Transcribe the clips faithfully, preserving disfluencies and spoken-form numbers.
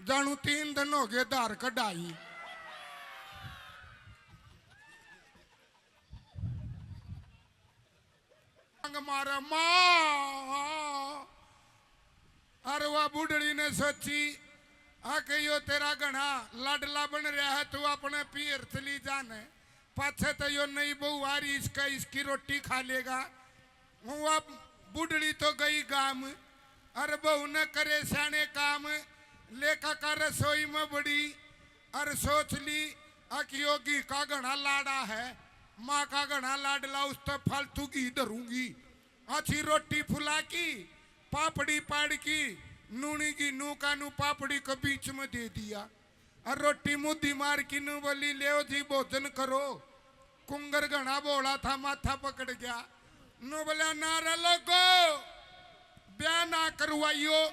जानू तीन दिन हो गए धार कढ़ाई। मांग मारा माँ। अर वा बुढ़ड़ी ने सोची, आ के यो तेरा घणा लाडला बन रहा है, तू अपने पीर चली जाने। पाछे तो यो नई बहू आ रही, इसका, इसकी रोटी खा लेगा। वा बुढ़ड़ी तो गई गाम, अर बहू ने करे स्याणे काम। लेका का रसोई में बड़ी, अर सोच ली, आ कि यो घी का घणा लाड़ा है, माँ का घणा लाडला, उस ते फालतू घी धरूंगी। अच्छी रोटी फुला की, पापड़ी पाड़ की, नूनी की नू का नू पापड़ी के बीच में दे दिया। और रोटी मुद्दी मार की नू बोली, "लेओ जी, भोजन करो।" कुंगर घणा भोला था, माथा पकड़ गया। नू बोला, "ना रे लोगो, ब्याह ना करवाइयो,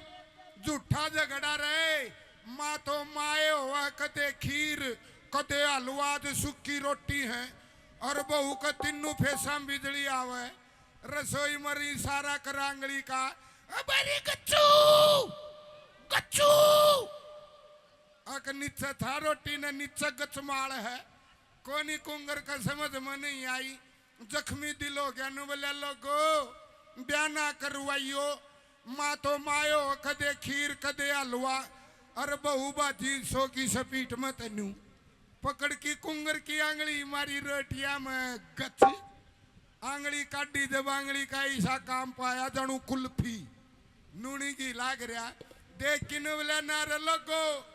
झूठा झगड़ा रहे। माँ तो माए होवे, कदे खीर, कदे हलवा, आज सूखी रोटी है।" और बहू के तीनों फेसा में बिजली आवे। रसोई में इशारा कर आंगली का, "अबे रे गच्चू, गच्चू।" अक नीचे था रोटी ने नीचे गचमाल है। कोनी कुंगर का समझ में नहीं आई। जख्मी दिल हो गया। नु बोले, "लोगो, ब्याह ना करवाइयो, माँ तो मायो, कदे खीर, कदे हलवा, अर बहू भाजी सो की सपीट में तन्नू।" पकड़ की कुंगर की आंगली मारी रोटिया में गच। आंगली काढ़ी जब आंगली का ऐसा काम पाया, जानू कुल्फी। नूनी घी लाग रहा। देख किने बोले, "ना रे लोगो,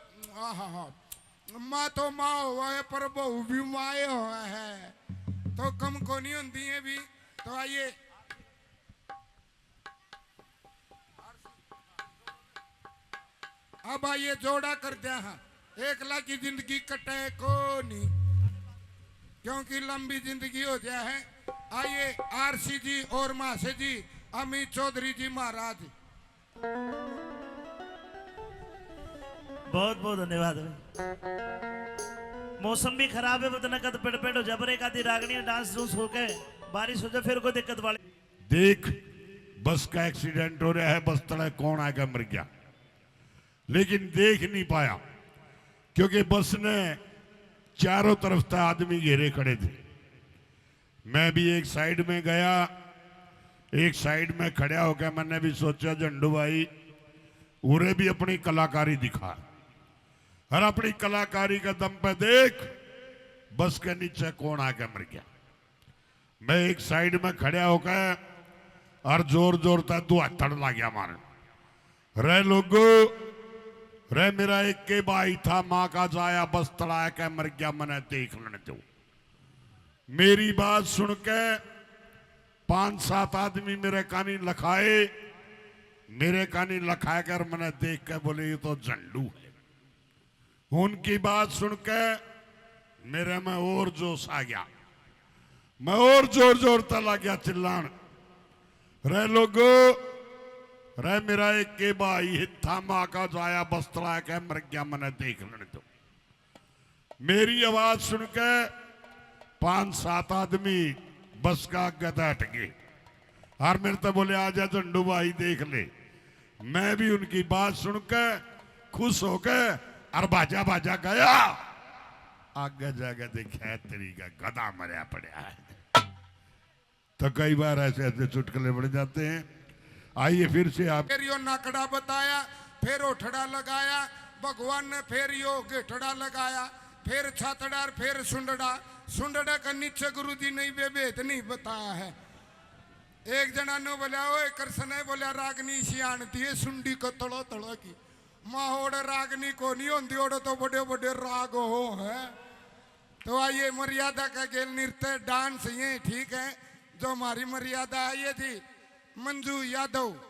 आहा हा, माँ तो माँ हुआ है, पर बहू भी माए हुआ है।" तो कम को नहीं होती है भी। तो आइए, अब आइए, जोड़ा कर दिया हाँ। एकला की जिंदगी कटे को नहीं, क्योंकि लंबी जिंदगी हो जाए है। आइए, आरसी जी और महाशय जी, अमित चौधरी जी महाराज। बहुत बहुत धन्यवाद भाई। मौसम भी खराब है, बतन कद पेड़-पेड़ हो जा, पर एक आधी रागनी डांस डूंस होके बारिश हो जाए, फिर कोई दिक्कत वाली। देख, बस का एक्सीडेंट हो रहा है, बस तले कौन आके मर गया, लेकिन देख नहीं पाया, क्योंकि बस ने चारों तरफ से आदमी घेरे खड़े थे। मैं भी एक साइड में गया, एक साइड में खड़ा होकर मैंने भी सोचा, झंडू भाई, उरे भी अपनी कलाकारी दिखा, और अपनी कलाकारी के दम पे देख, बस के नीचे कौन आके मर गया। मैं एक साइड में खड़ा होकर और जोर जोर तक दुआतड़ लाग्या मारन, "रे लोगो, रे मेरा एक के भाई था, माँ का जाया, बस तड़ाया के मर गया, मने देख लेने दो।" मेरी बात सुन के पांच सात आदमी मेरे कानी लखाए, मेरे कानी लखा कर मने देख के बोले, "ये तो झंडू है।" उनकी बात सुन के मेरे में और जोश आ गया, मैं और जोर जोर तै लाग्या चिल्लान, "रे लोगो, रे मेरा एक के भाई हित्था माँ का जाया बस्तरा के मर गया, मने देख लेने दो।" मेरी आवाज सुन के पांच सात आदमी बस का आगे तै हट गए। और मेरे तै बोले, "आजा झंडू भाई, देख ले।" मैं भी उनकी बात सुन के खुश होके और भाजा भाजा गया। आगे जाके देखा, तेरी का गधा मरया पड़ा है। तो कई बार ऐसे ऐसे चुटकुले बन जाते हैं। आइए फिर से आप फिर यो नाकड़ा बताया, फिर ओठड़ा लगाया, भगवान ने फिर यो गेठड़ा लगाया, फिर छातड़ा और फिर सुंडड़ा। सुंडड़ा के नीचे गुरु जी ने ये भेद नहीं बताया है। एक जना नु बोला, "ओए कृष्ण है," बोला, "रागनी सियान दिए सुंडी को तड़ो तड़ो की।" माँ, ओड़े रागनी को नहीं होंदी, ओड़े तो बड़े बड़े राग हो हैं। तो आइए, मर्यादा का गेल नृत्य, डांस ये ठीक है, जो हमारी मर्यादा है। ये थी मंजू यादव,